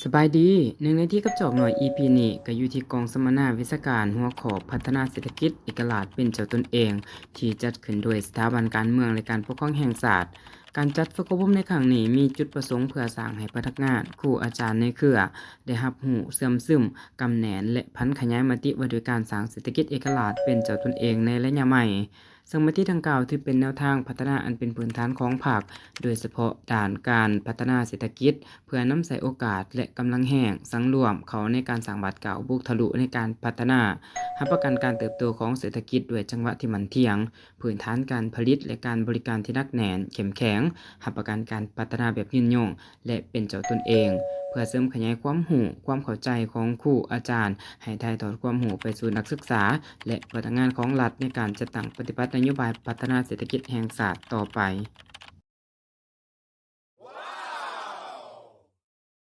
ສະບາຍດີ, ໜຶ່ງນາທີກັບຈອກໜ້ອຍ ອີພີນີ້ ກໍຢູ່ທີ່ກອງສຳມະນາວິຊາການ ຫົວຂໍ້ພັດທະນາເສດຖະກິດເອກະລາດເປັນເຈົ້າຕົນເອງ ທີ່ຈັດຂຶ້ນໂດຍສະຖາບັນການເມືອງ ແລະ ການປົກຄອງແຫ່ງຊາດ. ການຈັດຝຶກອົບຮົມໃນຄັ້ງນີ້ ມີຈຸດປະສົງເພື່ອສ້າງໃຫ້ພະນັກງານ, ຄູ, ອາຈານໃນເຄືອ ໄດ້ຮັບຮູ້, ເຊື່ອມຊຶມ, ກຳແໜ້ນ ແລະ ຜັນຂະຫຍາຍມະຕິວ່າດ້ວຍການສ້າງເສດຖະກິດເອກະລາດເປັນເຈົ້າຕົນເອງໃນໄລຍະໃໝ່. ເຊິ່ງມະຕິດັ່ງກ່າວຖືເປັນແນວທາງພັດທະນາອັນເປັນພື້ນຖານຂອງພັກ, ໂດຍສະເພາະດ້ານການພັດທະນາເສດຖະກິດ ເພື່ອນຳໃຊ້ໂອກາດ ແລະ ກຳລັງແຮງສັງລວມເຂົ້າໃນການສ້າງບາດກ້າວບຸກທະລຸໃນການພັດທະນາ, ຮັບປະກັນການເຕີບໂຕຂອງເສດຖະກິດດ້ວຍຈັງຫວະທີ່ໝັ້ນທ່ຽງ, ພື້ນຖານການຜະລິດ ແລະ ການບໍລິການທີ່ໜັກແໜ້ນ, ເຂັ້ມແຂງ, ຮັບປະກັນການພັດທະນາແບບຍືນຍົງ ແລະ ເປັນເຈົ້າຕົນເອງ, ເພື່ອເສີມຂະຫຍາຍຄວາມຮູ້, ຄວາມເຂົ້າໃຈຂອງຄູອາຈານ, ໃຫ້ຖ່າຍທອດຄວາມຮູ້ໄປສູ່ນັກສຶກສາ ແລະ ພະນັກງານຂອງລັດໃນການຈັດຕັ້ງປະຕິບັດນະໂຍບາຍພັດທະນາເສດຖະກິດແຫ່ງຊາດຕໍ່ໄປ.